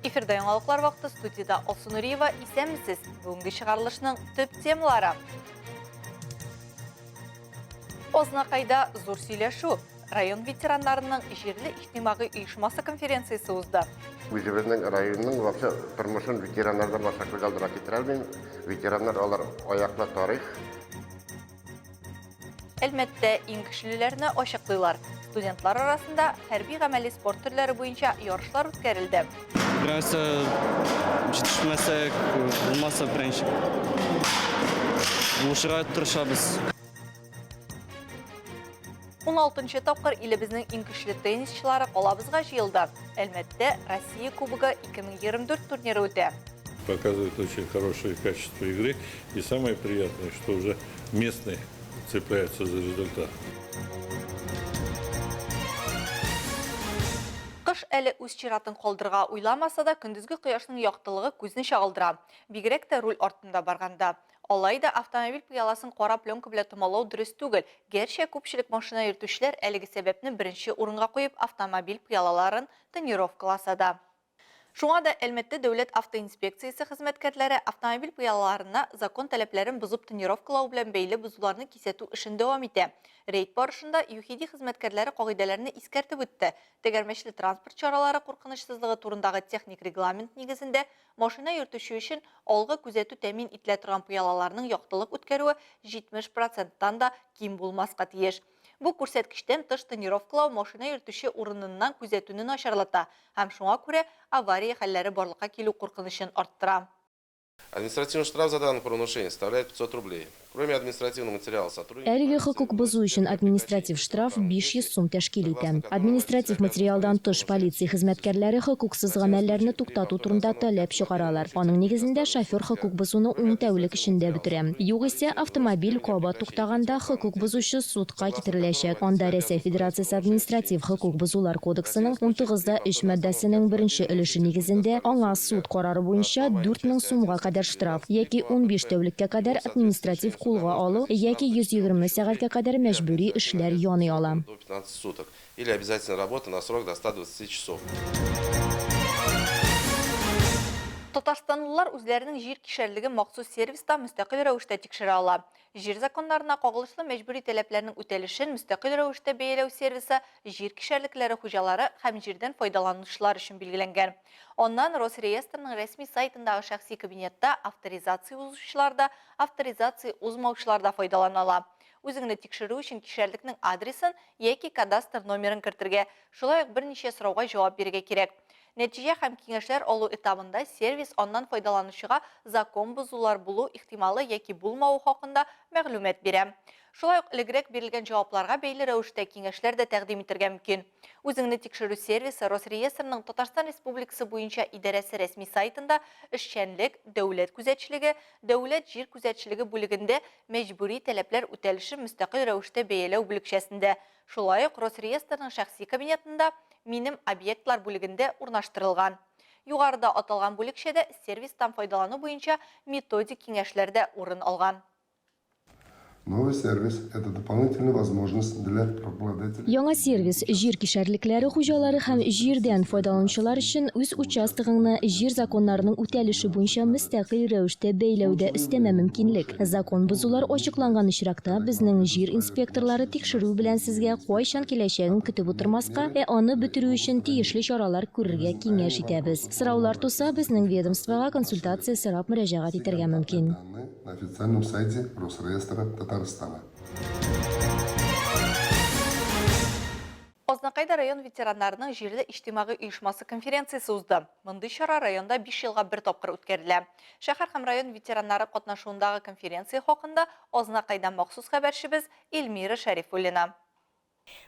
Эфирда яңалыклар вакыты студиядә Алсу Нуриева. Исәнмесез. Бүгенге чыгарылышның төп темалары. Азнакайда зур сөйләшү. Район ветераннарының җирле иҗтимагый оешмасы конференциясе узды. Үзебезнең районның вообще тормышын ветераннардан башка күз алдына китерә алмыйм. Ветераннар алар аяклы тарих. Әлмәттә иң көчлеләрне ачыклыйлар. Студентлар арасында хәрби-гамәли спорт төрләре буенча ярышлар үткәрелде. Берәрсе җитешмәсәк, булмаса беренче булышырга тырышабыз. 16 тапкыр илебезнең иң көчле теннисчылары калабызга җыелды. Әлмәттә Россия Кубогы 2024 турниры үтә. Показывает очень хорошее качество игры. И самое приятное, что уже местные цепляются за результат. Кыш әле үз чиратын калдырырга уйламаса да, көндезге кояшның яктылыгы күзне чагылдыра. Бигрәк тә руль артында барганда. Алай да автомобиль пыяласын кара пленка белән томалау дөрес түгел. Гәрчә күпчелек машина йөртүчеләр әлеге сәбәпне беренче урынга куеп автомобиль пыялаларын тонировкаласа да. Шуңа да Әлмәттә дәүләт автоинспекциясе хезмәткәрләре автомобиль пыялаларына закон таләпләрен бозып тонировкалау белән бәйле бозуларны кисәтү эшен дәвам итә. Рейд барышында ЮХИДИ хезмәткәрләре кагыйдәләрне искәртеп үтте. Тәгәрмәчле транспорт чаралары куркынычсызлыгы турындагы техник регламент нигезендә машина йөртүче өчен алгы күзәтү тәэмин ителә торган пыялаларның яктылык үткәрүе 70 проценттан да ким булмаска тиеш. Бу күрсәткечтән тыш тонировкалау машина йөртүче урыныннан күзәтүне начарлата һәм шуңа күрә авария хәлләре барлыкка килү куркынычын арттыра. Административный штраф за данное правонарушение составляет 500 рублей. Кроме административного материала сотрудники Әлеге полиции хокук бозу выносят өчен меры административ прекращения штраф данных 500 действий, сум тәшкил согласно итә. которому водитель Административ обязан материалдан остановить тыш правонарушение. полиция В хезмәткәрләре хокуксыз противном гамәлләрне случае при туктату повторной турында остановке таләп автомобиля чыгаралар. нарушитель Аның будет нигезендә доставлен в шофер суд для хокук бозуны Кроме ун тәүлек административного эчендә материала, бетерә. сотрудники Югыйсә, полиции выносят автомобиль требование о кабат прекращении туктаганда противоправных хокук действий, бозучы судка согласно которому китереләчәк. водитель Анда обязан Рәсәй остановить Федерациясе правонарушение в течение Административ 10 хокук суток. бозулар В кодексының противном случае при 19 да 3 повторной остановке маддәсенең беренче автомобиля өлеше нарушитель будет нигезендә доставлен в аңа суд суд для карары на буенча основании 4000 части сумга 1 кадәр статьи штраф 93 яки КоАП 15 РФ тәүлеккә ему кадәр в соответствии с административ решением суда кулга может алу грозить штраф яки до 120 4000 сәгатькә рублей кадәр или мәҗбүри административная эшләр обязанность яный ала. сроком до 15 суток или обязательная работа на срок до 120 часов. Татарстанлылар үзләренең җир кишәрлеген махсус сервиста мөстәкыйль рәвештә тикшерә ала. Җир законнарына кагылышлы мәҗбүри таләпләрнең үтәлешен мөстәкыйль рәвештә бәяләү сервисы җир кишәрлекләре хуҗалары һәм җирдән файдаланучылар өчен билгеләнгән. Аннан Росреестрның рәсми сайтындагы шәхси кабинетта авторизация узучылар да, авторизация узмаучылар да файдалана ала. Үзеңне тикшерү өчен кишәрлекнең адресын яки кадастр номерын кертергә, шулай ук берничә сорауга җавап бирергә кирәк. Нәтиҗә һәм киңәшләр алу этабында сервис аннан файдаланучыга закон бозулар булу ихтималы яки булмавы хакында мәгълүмат бирә. Шулай ук элегрәк бирелгән җавапларга бәйле рәвештә киңәшләр дә тәкъдим итәргә мөмкин. Үзеңне тикшерү сервисы Росреестрның Татарстан Республикасы буенча идарәсе рәсми сайтында Эшчәнлек, дәүләт күзәтчелеге, дәүләт җир күзәтчелеге бүлегендә Мәҗбүри таләпләр үтәлешен мөстәкыйль рәвештә бәяләү бүлекчәсендә, шулай ук Росреестрның шәхси кабинетында Минем объектлар бүлегендә урнаштырылган. Югарыда аталган бүлекчәдә сервистан файдалану буенча методик киңәшләр дә урын алган. Новый сервис, это дополнительная возможность для правообладателей. Яңа сервис җир кишәрлекләре хуҗалары һәм җирдән файдаланучылар өчен үз участогыңны җир законнарының үтәлеше буенча мөстәкыйль рәвештә бәйләүдә өстәмә мөмкинлек. Закон бозулар ачыкланган очракта, безнең җир инспекторлары тикшерү белән сезгә кайчан киләчәген көтеп утырмаска, ә аны бетерү өчен тиешле чаралар күрергә киңәш итәбез. Сораулар туса, безнең ведомствога консультация сорап мөрәҗәгать итәргә мөмкин. На официальном сайте Росреестра Татарстана. Азнакайда район ветераннарының җирле иҗтимагый оешмасы конференциясе узды. Мондый чара районда биш елга бер тапкыр үткәрелә. Шәһәр һәм район ветераннары катнашуындагы конференция хакында Азнакайдан махсус хәбәрчебез Эльмира Шәрифуллина.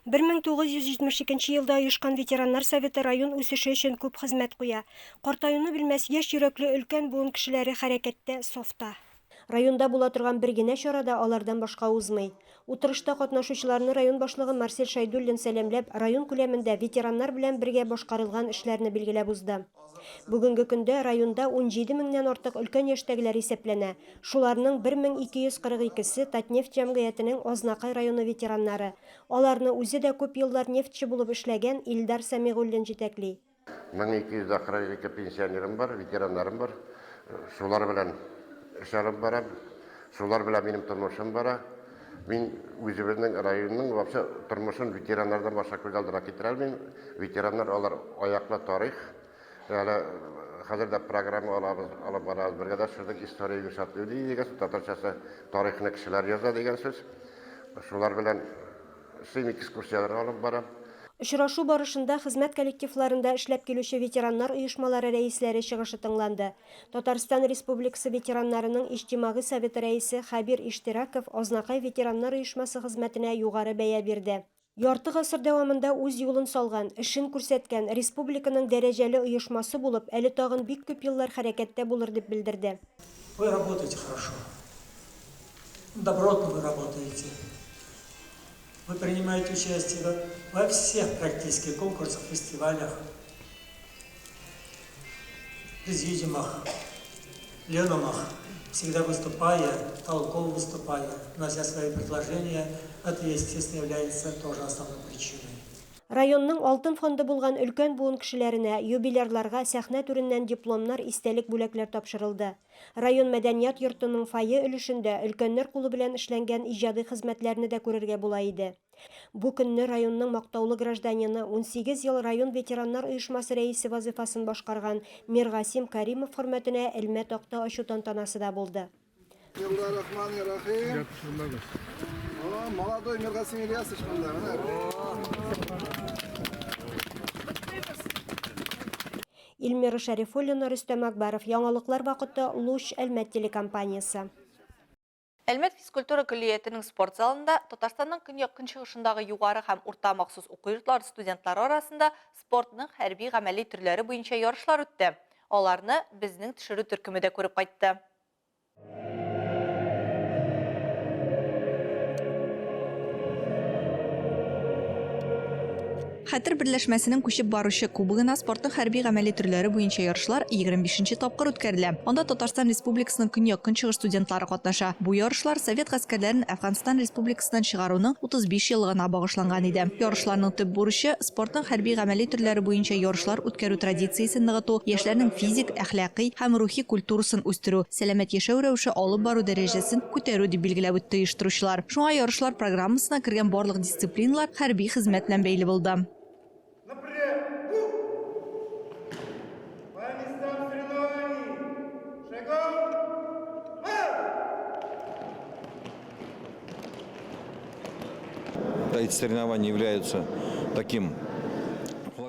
1972 елда оешкан ветераннар советы район үсеше өчен күп хезмәт куя. Картаюны белмәс яшь йөрәкле өлкән буын кешеләре хәрәкәттә, сафта. Районда була торган бер генә чара да алардан башка узмый. Утырышта катнашучыларны район башлыгы Марсель Шәйдуллин сәламләп, район күләмендә ветераннар белән бергә башкарылган эшләрне билгеләп узды. Бүгенге көндә районда 17 меңнән артык өлкән яшьтәгеләр исәпләнә. Шуларның 1242 се Татнефть җәмгыятенең Азнакай районы ветераннары. Аларны үзе дә күп еллар нефтьче булып эшләгән Илдар Сәмигуллин җитәкли. 1242 пенсионерым бар, ветераннарым бар. Шулар белән эш алып барам. Шулар белән минем тормышым бара. Мин үзебезнең районның вообще тормышын ветераннардан башка күз алдына китерә алмыйм. Ветераннар алар аяклы тарих. Әле хәзер дә программа алабыз, алып барабыз. Бергә дә төшердек история пишут люди дигән сүз, татарчасы тарихны кешеләр яза дигән сүз. Шулар белән эшлим, экскурсияләр алып барам. Очрашу барышында хезмәт коллективларында эшләп килүче ветераннар оешмалары рәисләре чыгышы тыңланды. Татарстан Республикасы ветераннарының Иҗтимагый советы рәисе Хәбир Иштирәков Азнакай ветераннар оешмасы хезмәтенә югары бәя бирде. Ярты гасыр дәвамында үз юлын салган, эшен күрсәткән, республиканың дәрәҗәле оешмасы булып, әле тагын бик күп еллар хәрәкәттә булыр дип белдерде. Вы работаете хорошо. Добротно вы работаете. Вы принимаете участие во всех практически конкурсах, фестивалях, президиумах, пленумах, всегда выступая, толково выступая, внося свои предложения, это, естественно, является тоже основной причиной. Районның алтын фонды булган өлкән буын кешеләренә, юбилярларга сәхнә түреннән дипломнар, истәлек бүләкләр тапшырылды. Район мәдәният йортының фойе өлешендә өлкәннәр кулы белән эшләнгән иҗади хезмәтләрне дә күрергә була иде. Бу көнне районның мактаулы гражданины, 18 ел район ветераннар оешмасы рәисе вазыйфасын башкарган Миргасим Каримов хөрмәтенә элмә такта ачу тантанасы да булды. Бисмиллахир-рахманир-рахим. О, молодой Миргасим Ильясович монда, менә. Эльмира Шәрифуллина, Рөстәм Акбаров, Яңалыклар вакыты, Луч, Әлмәт телекомпаниясе. Әлмәт физкультура көллиятенең спорт залында Татарстанның көньяк-көнчыгышындагы югары һәм урта махсус уку йортлары студентлары арасында спортның хәрби-гамәли төрләре буенча ярышлар үтте. Аларны безнең төшерү төркеме дә күреп кайтты. Хәтер берләшмәсенең күчеп баручы кубогына спортның хәрби-гамәли төрләре буенча ярышлар 25 нче тапкыр үткәрелә. Анда Татарстан Республикасының көньяк-көнчыгыш студентлары катнаша. Бу ярышлар совет гаскәрләрен Әфганстан Республикасыннан чыгаруның 35 еллыгына багышланган иде. Ярышларның төп бурычы, спортның хәрби-гамәли төрләре буенча ярышлар үткәрү традициясен ныгыту, яшьләрнең физик, әхлакый һәм рухи культурасын үстерү, сәламәт яшәү рәвеше алып бару дәрәҗәсен күтәрү, дип билгеләп үтте оештыручылар. Шуңа ярышлар программасына кергән барлык дисциплиналар хәрби хезмәт белән бәйле булды. Эти соревнования являются таким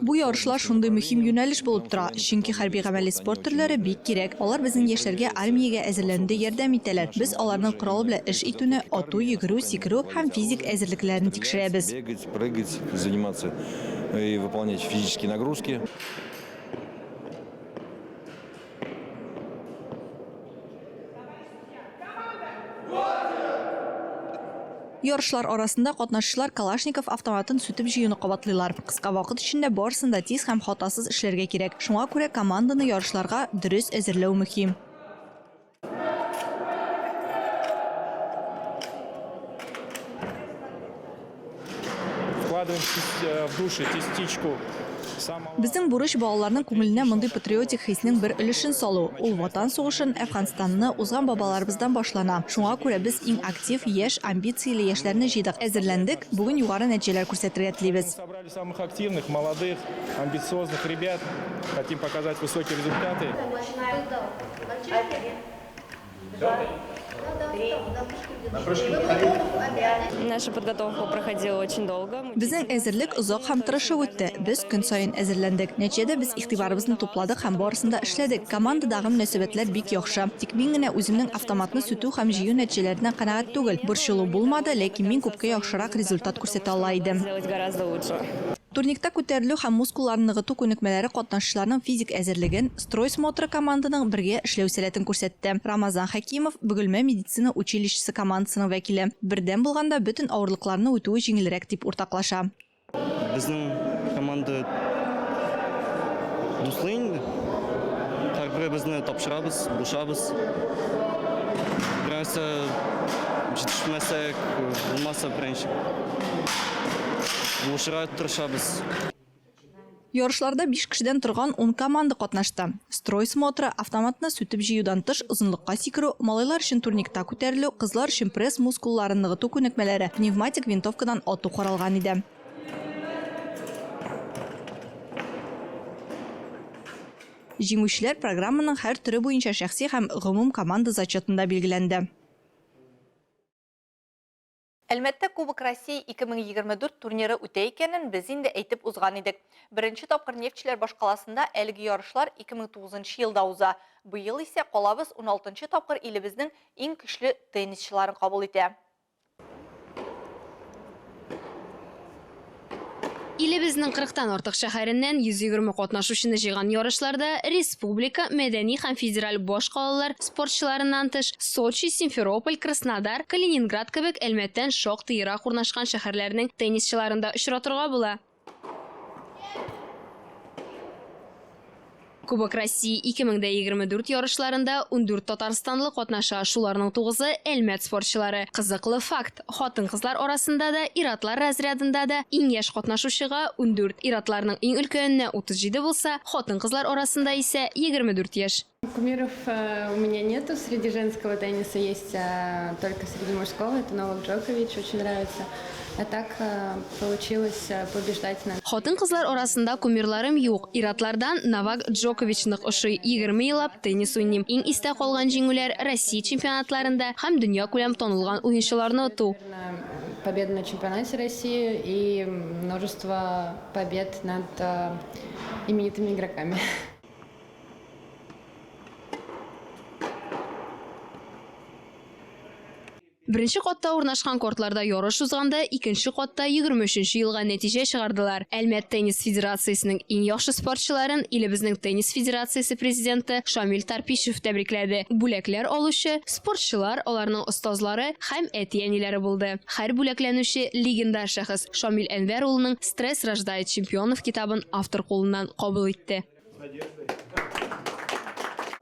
Бу ярышлар шундый мөһим юнәлеш булып тора, чөнки хәрби-гамәли спорт төрләре бик кирәк. Алар безнең яшьләргә армиягә әзерләнүдә ярдәм итәләр. Без аларның корал белән эш итүне, ату, йөгерү, сикерү һәм физик әзерлекләрен тикшерәбез. Бегать, прыгать, заниматься и выполнять физические нагрузки. Ярышлар арасында катнашучылар Калашников автоматын сүтеп җыюны кабатлыйлар. Кыска вакыт эчендә барысын да тиз һәм хатасыз эшләргә кирәк. Шуңа күрә команданы ярышларга дөрес әзерләү мөһим. Вкладываем в души частичку Безнең бурыч балаларның күңеленә мондый патриотик хиснең бер өлешен салу. Ул Ватан сугышын, Әфганстанны узган бабаларыбыздан башлана. Шуңа күрә без иң актив, яшь, амбицияле яшьләрне җыйдык, әзерләндек, бүген югары нәтиҗәләр күрсәтергә телибез. Собрали самых активных, молодых, амбициозных ребят. Хотим показать высокие результаты. Наша подготовка проходила очень долго. Безнең әзерлек озак һәм тырышып үтте. Без көн саен әзерләндек. Нәтиҗәдә без игътибарыбызны тупладык һәм барысын да эшләдек. Командадагы мөнәсәбәтләр бик яхшы. Тик мин генә үземнең автоматны сүтү һәм җыю нәтиҗәләреннән канәгать түгел. Борчылу булмады, ләкин мин күпкә яхшырак результат күрсәтә ала идем. Сделать гораздо лучше. Турникта күтәрелү һәм мускулларны ныгыту күнекмәләре катнашучыларның физик әзерлеген, строй смотры команданың бергә эшләү сәләтен күрсәтте. Рамазан Хәкимов, Бөгелмә медицина училищесы командасының вәкиле. Бердәм булганда бөтен авырлыкларны үтүе җиңелрәк, дип уртаклаша. Безнең команда дуслы инде. Һәрберебезне тапшырабыз, булышабыз. Берәрсе җитешмәсәк, булмаса беренче булышырга тырышабыз. Ярышларда биш кешедән торган ун команда катнашты. Строй смотры, автоматны сүтеп җыюдан тыш, озынлыкка сикерү, малайлар өчен турникта күтәрелү, кызлар өчен пресс мускулларын ныгыту күнекмәләре, пневматик винтовкадан ату каралган иде. Җиңүчеләр программаның һәр төре буенча шәхси һәм гомум команда зачетында билгеләнде. Әлмәттә Кубок России 2024 турниры үтә икәнен без инде әйтеп узган идек. Беренче тапкыр нефтьчеләр башкаласында әлеге ярышлар 2009 елда уза. Быел исә калабыз уналтынчы тапкыр илебезнең иң көчле теннисчыларын кабул итә. Илебезнең кырыктан артык шәһәреннән 120 катнашучыны җыйган ярышларда республика, мәдәни һәм федераль баш калалар спортчыларыннан тыш, Сочи, Симферополь, Краснодар, Калининград кебек Әлмәттән шактый ерак урнашкан шәһәрләрнең теннисчыларын да очратырга була. Кубок России 2024 ярышларында ундүрт татарстанлы катнаша, шуларның тугызы Әлмәт спортчылары. Кызыклы факт, хатын-кызлар арасында да, ир-атлар разрядында да иң яшь катнашучыга ундүрт, ир-атларның иң өлкәненә 37 булса, хатын-кызлар арасында исә 24 яшь. Кумиров у меня нету среди женского тенниса, есть только среди мужского, это Новак Джокович, очень нравится. А так получилось побеждать на Хатын-кызлар арасында кумирларым юк. Ир-атлардан Новак Джокович нык ошый. 20 еллап теннис уйныйм. Иң истә калган җиңүләр Россия чемпионатларында һәм дөньякүләм танылган уенчыларны оту. Победа на чемпионате России и множество побед над именитыми игроками. Беренче катта урнашкан кортларда ярыш узганда, икенче катта егерме өченче елга нәтиҗә чыгардылар. Әлмәт теннис федерациясенең иң яхшы спортчыларын илебезнең теннис федерациясе президенты Шамил Тарпищев тәбрикләде. Бүләкләр алучы спортчылар, аларның остазлары һәм әти-әниләре булды. Һәр бүләкләнүче легендар шәхес Шамил Әнвәр улының Стресс рождает чемпионов китабын автор кулыннан кабул итте.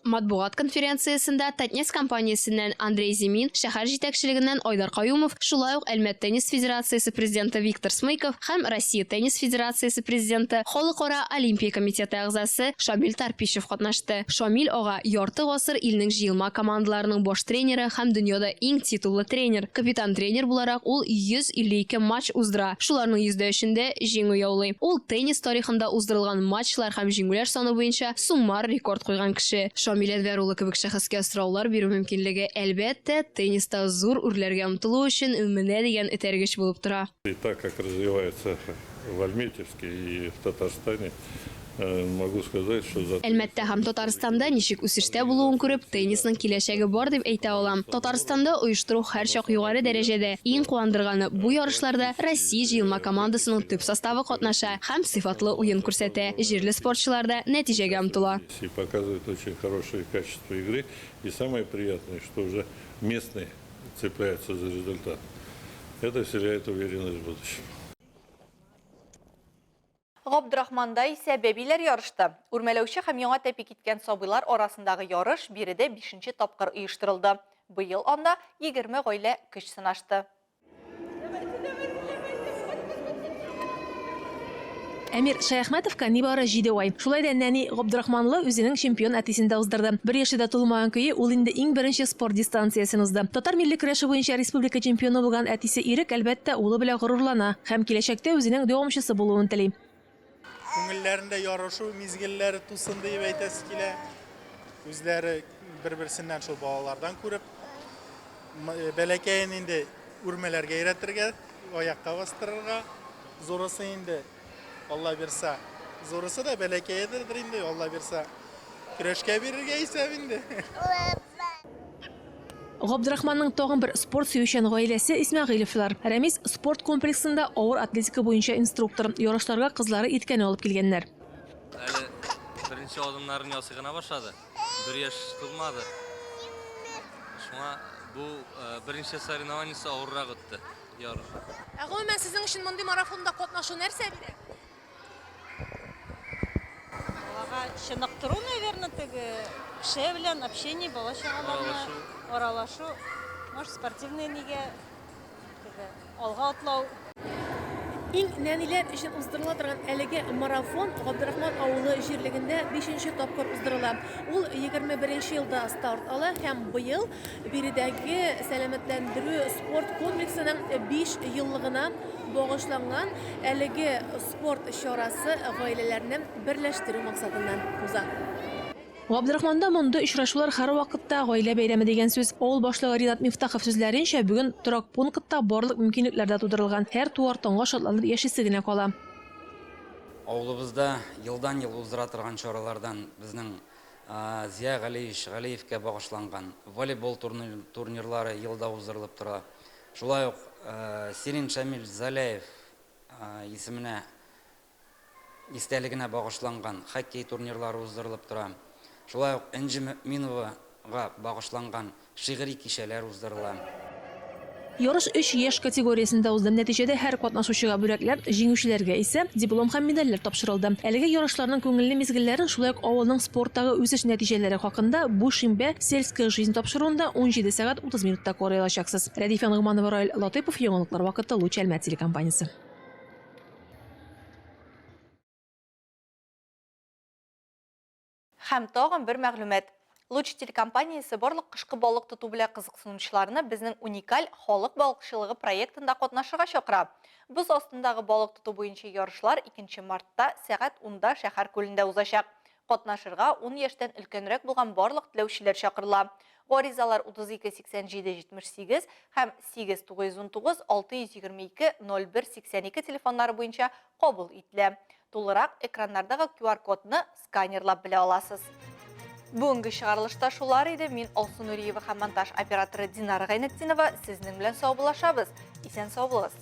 Матбугат конференциясендә Татнефть компаниясеннән Андрей Зимин, шәһәр җитәкчелегеннән Айдар Каюмов, шулай ук Әлмәт теннис федерациясе президенты Виктор Смыков һәм Россия теннис федерациясе президенты, Халыкара олимпия комитеты әгъзасы Шамил Тарпищев катнашты. Шамил ага, ярты гасыр илнең җыелма командаларының баш тренеры һәм дөньяда иң титуллы тренер. Капитан-тренер буларак ул 152 матч уздыра, шуларның 103-ендә җиңү яулый. Ул теннис тарихында уздырылган матчлар һәм җиңүләр саны буенча суммар рекорд куйган кеше. Шамил Әнвәр улы кебек шәхескә сораулар бирү мөмкинлеге, әлбәттә, тенниста зур үрләргә омтылу өчен менә дигән этәргеч булып тора. И так как развивается в Альметьевске и в Татарстане, могу сказать, что за Әлмәттә һәм Татарстанда ничек үсештә булуын күреп, теннисның киләчәге бар дип әйтә алам. Татарстанда оештыру һәрчак югары дәрәҗәдә. Иң куандырганы, бу ярышларда Россия җыелма командасының төп составы катнаша һәм сыйфатлы уен күрсәтә. Җирле спортчылар да нәтиҗәгә омтыла. И показывает очень хорошее качество игры. И самое приятное, что уже местные цепляются за результат. Это вселяет уверенность в будущем. Габдрахманда исә бәбиләр ярышты. Үрмәләүче һәм яңа тәпи киткән сабыйлар арасындагы ярыш биредә бишенче тапкыр оештырылды. Быел анда 20 гаилә көч сынашты. Әмир Шәяхмәтовка нибары 7 ай. Шулай да нәни Габдрахманлы үзенең чемпион әтисен дә уздырды. Бер яше дә тулмаган көе ул инде иң беренче спорт дистанциясен узды. Татар милли көрәше буенча республика чемпионы булган әтисе Ирек, әлбәттә, улы белән горурлана һәм киләчәктә үзенең дәвамчысы булуын тели. Күңелләрендә ярышу мизгелләре тусын диеп әйтәсе килә. Үзләре бер-берсеннән шул балалардан күреп, бәләкәен инде үрмәләргә өйрәтергә, аякка бастырырга, зурысы инде Алла бирса, зурысы да бәләкәедер инде, Алла бирса, көрәшкә бирергә исәп инде. Габдрахманның тагын бер спорт сөючән гаиләсе Исмәгыйлевлар. Рәмис спорт комплексында авыр атлетика буенча инструктор. Ярышларга кызлары Иркәне алып килгәннәр. Әле беренче адымнарын ясый гына башлады. Бер яшь тулмады. Шуңа бу беренче соревнованиесе авыррак үтте. Ярыш. Ә гомумән сезнең өчен мондый марафонда катнашу нәрсә бирә? Балага чыныктыру, наверное, теге кеше белән общение, бала чагаларныarалашу, может, спортивный нигә теге алга атлау. Иң нәниләр өчен уздырыла торган әлеге марафон Габдрахман авылы җирлегендә бишенче тапкыр уздырыла. Ул 21 нче елда старт ала һәм быел биредәге сәламәтләндерү спорт комплексының 5 еллыгына багышланган әлеге спорт чарасы гаиләләрне берләштерү максатыннан уза. Габдрахманда мондый очрашулар һәрвакытта гаилә бәйрәме дигән сүз. Авыл башлыгы Ринат Мифтахов сүзләренчә, бүген торак пунктта барлык мөмкинлекләр дә тудырылган, һәр туар таңга шатланып яшисе генә кала. Авылыбызда елдан-ел уздыра торган чаралардан безнең Зия Галиевич Галиевкә багышланган волейбол турнирлары елда уздырылып тора. Шулай ук Сирин Шамил Заляев исеменә истәлегенә багышланган хоккей турнирлары уздырылып тора. Шулай ук Энҗе Мөэминовага багышланган шигъри кичәләр уздырыла. Ярыш өч яшь категориясендә узды. Нәтиҗәдә һәр катнашучыга бүләкләр, җиңүчеләргә исә диплом һәм медальләр тапшырылды. Әлеге ярышларның күңелле мизгелләрен, шулай ук авылның спорттагы үсеш нәтиҗәләре хакында бу шимбә Сельская жизнь тапшыруында 17 сәгать 30 минутта карый алачаксыз. Рәдифә Ногманова, Раил Латыйпов, Яңалыклар вакыты, Луч Әлмәт телекомпаниясе. Һәм тагын бер мәгълүмат. Луч телекомпаниясе барлык кышкы балык тоту белән кызыксынучыларны безнең уникаль халык балыкчылыгы проектында катнашырга чакыра. Боз астындагы балык тоту буенча ярышлар 2 мартта сәгать унда шәһәр күлендә узачак. Катнашырга ун яшьтән өлкәнрәк булган барлык теләүчеләр чакырыла. Гаризалар 32 87 78 һәм 8 919 622 01 82 телефоннары буенча кабул ителә. Тулырак экраннардагы QR-кодны сканерлап белә аласыз. Бүгенге чыгарылышта шулар иде. Мин Алсу Нуриева һәм монтаж операторы Динара Гайнетдинова сезнең белән саубуллашабыз. Исән сау булыгыз.